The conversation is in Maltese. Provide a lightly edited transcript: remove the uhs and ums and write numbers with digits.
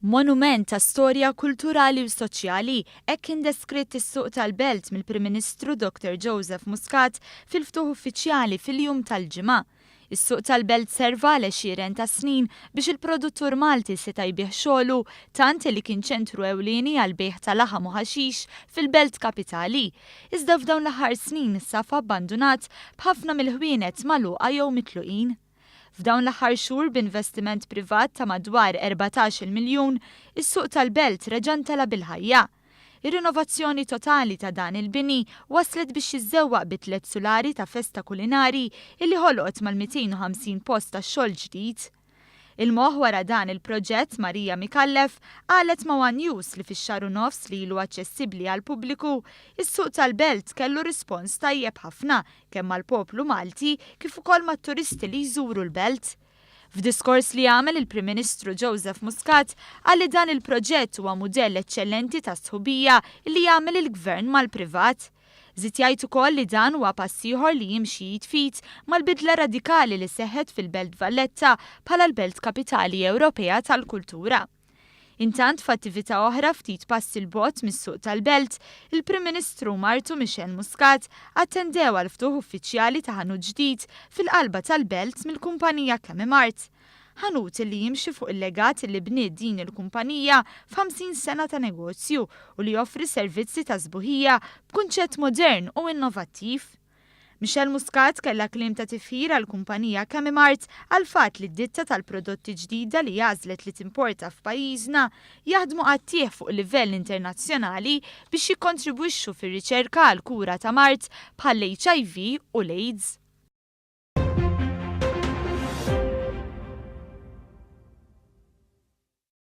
Monument ta' storja kulturali u soċjali, hekk kien deskritt is-suq tal-Belt mill-Prim Ministru Dr Joseph Muscat fil-ftuħ uffiċjali fil-jum tal-Ġimgħa. Is-suq tal-Belt serva għal għexieren ta' snin biex il-produttur Malti seta' jbigħ xogħlu tant li kien ċentru ewlieni għall-bejgħ ta' laħam u ħaxix fil-belt kapitali. Iżda f'dawn l-aħħar snin safa abbandunat b'ħafna mill-ħwienet magħluqa jew mitluqin. F'dawn l-aħħar xhur b'investiment privat ta' madwar 14-il miljun, is-suq tal-Belt reġa' ntela' bil-ħajja. Ir-rinovazzjoni totali ta' dan il-bini wasslet biex jiżżewwaq bi tlett sulari ta' festa kulinari illi ħolqot mal-250 post ta' xogħol ġdid. Il-moħħ wara dan il-proġett, Maria Micallef, qalet ma' one News li fix-xahar u nofs li ilu aċċessibbli għall-pubbliku, is-suq tal-Belt kellu rispons tajjeb ħafna kemm mal-poplu Malti kif ukoll mat-turisti li jżuru l-belt. F'diskors li għamel il-Prim Ministru Joseph Muscat qal li dan il-proġett huwa mudell eċċellenti ta' sħubija li jagħmel il-Gvern mal-privat. Żied jgħid ukoll li dan huwa pass ieħor li jimxi id f'id mal-bidla radikali li seħħet fil-Belt Valletta bħala l-Belt Kapitali Ewropea tal-Kultura. Intant f'attività oħra ftit passi 'l bogħod mis-suq tal-Belt, il-Prim Ministru u martu Michelle Muscat attendew għall-ftuħ uffiċjali ta' ħanut ġdid fil-qalba tal-Belt mill-kumpanija Chemimart. Ħanut li jimxi fuq il-legat li bniet din il-kumpanija f'50 sena ta' negozju u li joffri servizzi ta' sbuħija b'kunċett modern u innovattiv. Michelle Muscat kellha kliem ta' tifħir għall-kumpanija Chemimart għall-fatt li d-ditta tal-prodotti ġdida li għażlet li timporta f'pajjiżna jaħdmu qatigħ fuq livell internazzjonali biex jikkontribwixxu fir-riċerka għall-kura ta' mard bħall-HIV u l-AIDS.